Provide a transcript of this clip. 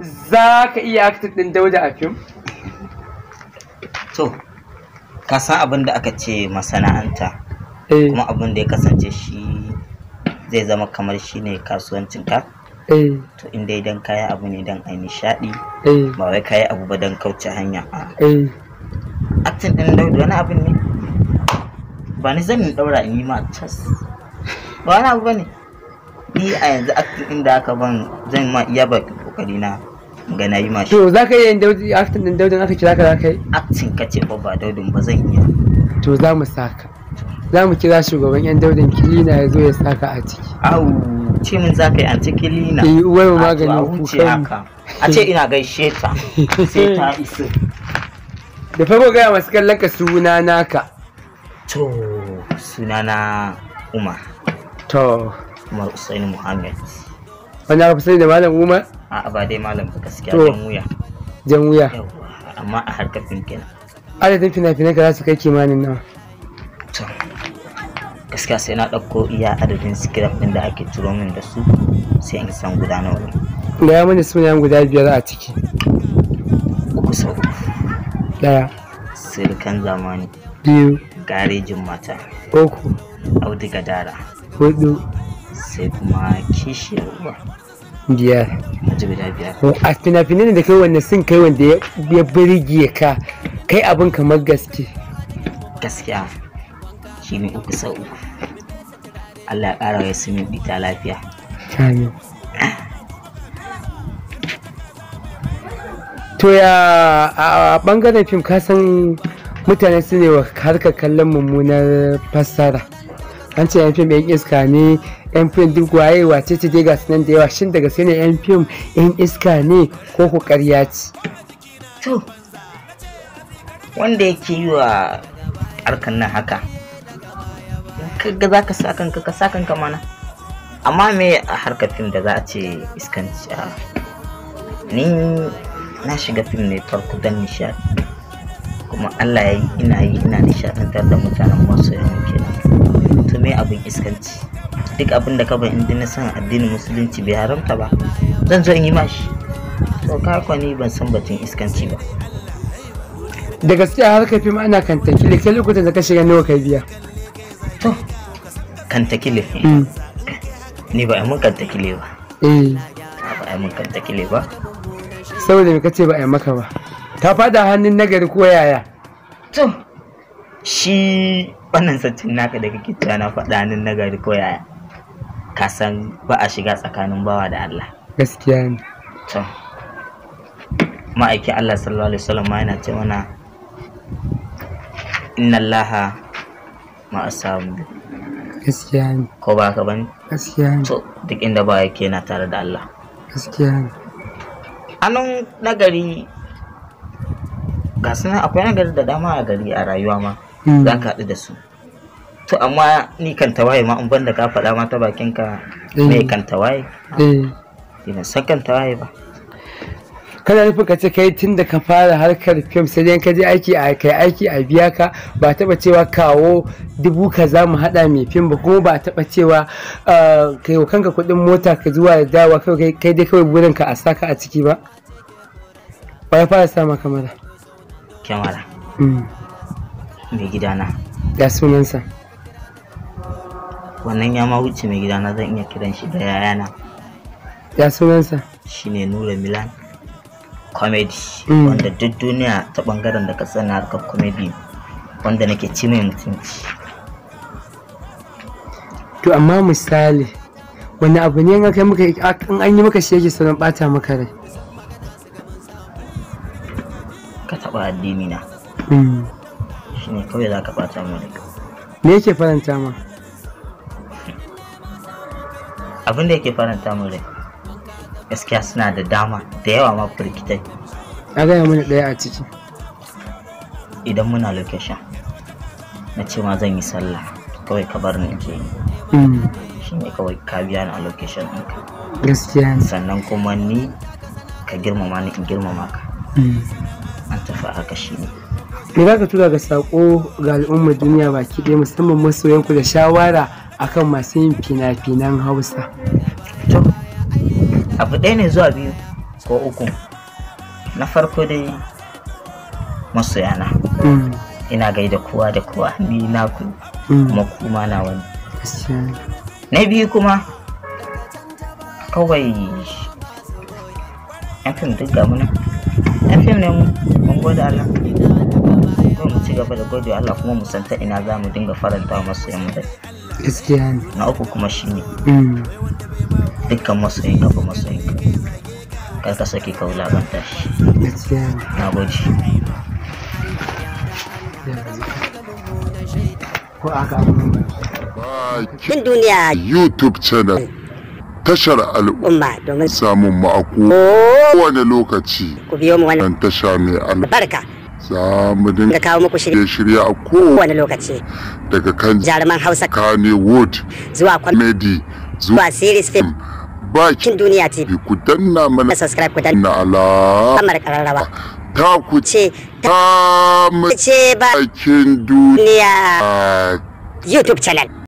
Za ka iya acting ɗin Dauda a fim? To, ka san abin da aka ce masana'anta, kuma abin da ya kasance shi zai zama kamar shi ne kasuwancinka. To, inda idan kayi abu ne don a nishaɗi, ba wai kayi abu ba don kauce hanya. Acting ɗin Dauda wani abin ne? Ba ni zan ɗaura in yi ma cas. Ba wani abu ba ne. Ni a yanzu acting ɗin da aka ban zan ma iya ba kokari na ga na yi mashi. To, za ka iya yin acting ɗin Daudin aka kira ka za ka yi? Acting ka ce ba Daudin ba zan iya. To, za mu saka. Za mu kira shugaban 'yan Daudin Kilina ya zo ya saka a ciki. Au, ce min za ka yi anti Kilina. Eh, uwar mu maganin kukan. A ce ina gaishe ta sai ta iso. Da farko gaya masu kallon ka suna naka. To, sunana Umar. To. Umar Usaini Muhammad. Wani aka fi sani da Malam Umar? A'a, ba dai malam ba gaskiya, jan wuya. Jan wuya. Amma a harkar fim kenan. Adadin fina-finan ka za su kai kimanin nawa? To, gaskiya sai na ɗauko iya adadin script ɗin da ake turo min da su sai in san guda nawa ne. Gaya mana sunayen guda 5 a ciki. 3 sau 3. 1. Sirikan zamani. 2. Garejin mata. 3. Auduga dara. 4. Sai kuma kishiyar uwa. 5. Maji guda 5. A fina-finan da kai wanne sun kai wanda ya birge ka kai abin kamar gaske? Gaskiya shi ne 3 sau 3. Allah ya ƙara wa su min ita lafiya. Amin. To, ya a ɓangaren fim ka san mutane su ne wa harkar kallon mummunar fassara. An ce 'yan fim 'yan iska ne, 'yan fim duk waye wace ce dai ga su nan da yawa. Shin daga sai ne 'yan fim 'yan iska ne ko ku ƙarya ce? To, wanda yake yi wa harkar nan haka, kaga za ka sa kanka ka sa kanka mana. Amma me a harkar fim da za a ce iskanci? Ni na shiga fim ne farko don nishaɗi, kuma Allah ya yi ina yi ina nishaɗantar da mutanen masu yawan kenan. To, me abin iskanci? Duk abin da ka ban inda na san addinin musulunci bai haramta ba, zan zo in yi mashi. To, ka ni ban san batun iskanci ba. Da gaskiya harkar fim ana kantakile, kai lokutan da ka shiga nawa ka biya? To, kantakile ni ba a mun kantakile ba. Ba a mun kantakile ba. Saboda me kace ba a yi maka ba? Ka fada hannun nagari ko yaya? To, shi wannan sattin naka da kake cewa na faɗa hannun nagari ko yaya, ka san ba a shiga tsakanin bawa da Allah. Gaskiya ne. To, ma'aikin Allah sallallahu alaihi wasallam ma yana ce mana inna Allaha ma'asamu. Gaskiya ne. Ko ba haka bane? Gaskiya ne. To, duk inda ba yake yana tare da Allah. Gaskiya ne. Hannun nagari ga su nan, akwai nagari da dama a gari a rayuwa ma za ka haɗu da su. To, amma ni kan tawaye ma in banda ka faɗa ma ta bakin ka me kan tawaye? Ina san kan tawaye ba. Kana nufin ka ce kai tun da ka fara harkar fim sai dai ka je aiki a kai aiki a biya ka, ba taɓa cewa kawo 1000 kaza mu haɗa mai fim ba, kuma ba taɓa cewa kai wa kanka kuɗin mota ka zuwa da dawa kai dai kawai burin ka a saka a ciki ba? Ba ya fara sama kamara? Kyamara. Mai gidana. Ya sunansa? Wannan ya ma wuce mai gidana, zan iya kiran shi da yayana. Ya sunansa? Shine Nura Milan Comedy, wanda duk duniya ta bangaren da ka sani harkar comedy wanda nake ci mai mutunci. To, amma misali wani abu ne in an yi maka shi yake sanin bata maka rai? Ka taɓa addini na. Shine kawai za ka bata min rai. Me yake faranta ma? Abin da yake faranta min rai gaskiya suna da dama da yawa ma firgitai. A gaya mana ɗaya a ciki. Idan muna location na ce ma zan yi sallah kawai ka bar ni ke yi. Shi ne kawai ka biya ni a location ɗinka. Gaskiya ne. Sannan kuma ni ka girmama ni in girmama ka. An tafi haka shi ne. Me za ka tura ga saƙo ga al'ummar duniya baki ɗaya musamman masoyanku da shawara akan masu yin fina-finan Hausa? To, abu ɗaya ne zuwa biyu. Ko uku. Na farko dai, masoyana, ina gaida kowa da kowa, ni naku kuma kuma na wani. Na biyu kuma, kawai yan fim duk ga muna yan fim ne mu, mun gode Allah. Kawai mu ci gaba da gode Allah, kuma mu san ta ina za mu dinga faranta wa masoyan mu rai. Gaskiya ne. Na uku kuma shine, dukkan masoyin ka fa masoyin ka, kar ka sake ka wulakanta shi. Gaskiya ne. Na gode. Ko aka abu Din duniya YouTube channel tashar al'umma umma domin samun mu a kowane lokaci. Ku biyo mu wannan Wannan tasha mai barka za mu ga dinga kawo muku shirye shirye a kowane kowane lokaci daga kan jaruman Hausa Kannywood zuwa comedy zuwa zuwa series film baki kin duniya TV. Ku danna mana Subscribe, ku danna na ala kararrawa ta ku ce ta mu ce ba bakin duniya. duniya YouTube channel.